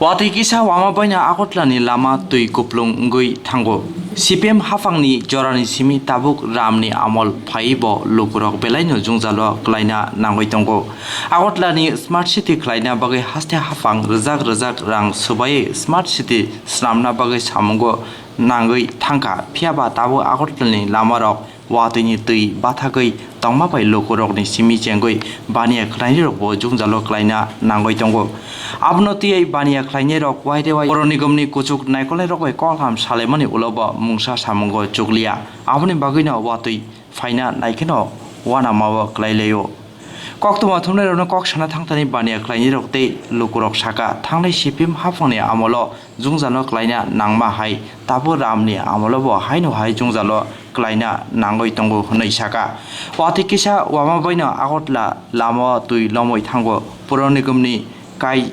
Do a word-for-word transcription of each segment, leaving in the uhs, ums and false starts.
Watwi kisa wama baino Agartala ni lama twi kuplung wngwi thango. C P M haphang ni jora ni simi tabuk Ram ni amol phaiwi bo lukurok belai no jwngjal o kwlaina nangwi tongo. Agartala ni smart city khwlaina bagwi haste haphang rwjak rwjak rang swbaiwi smart city swnamna bagwi samungo nangwi thangkha, phiyaba tabuk Agartala ni lama rok watwi ni twi bathagwi tongma bai lukurok ni simi chengwi baniya khwlainai rok bo jwngjal o kwlaina nangwi tongo. Abono twiwi baniya khwlainai rok waire wai Puro Nigam ni kuchuk naikolnai rok bai kok ham salaimani ulo bo mungsa samungo chukliya. Aboni bagwi no watwi phaina naikheno uanama o kwlai laio. Koktwma thumnai rokno kok sana thangthani baniya khwlainai rok tei lukurok saka thangnai C P M haphang ni amolo jwngjal no kwlaina nangma hai, tabuk Ram ni amolo bo haino hai jwngjal o kwlaina nangwi tongo hwnwi saka. Watwi kisa wama baino Agartala lama o twi lomwi thango. Puro Nigam ni kai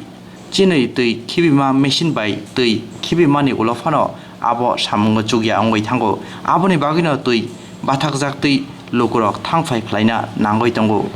chinwi twi khibima machine bai twi khibimani ulo phano abo samungo chukya wngwi thango. Aboni bagwino twi bathakjak twi lukurok thangphai khwlaina nangwi tongo.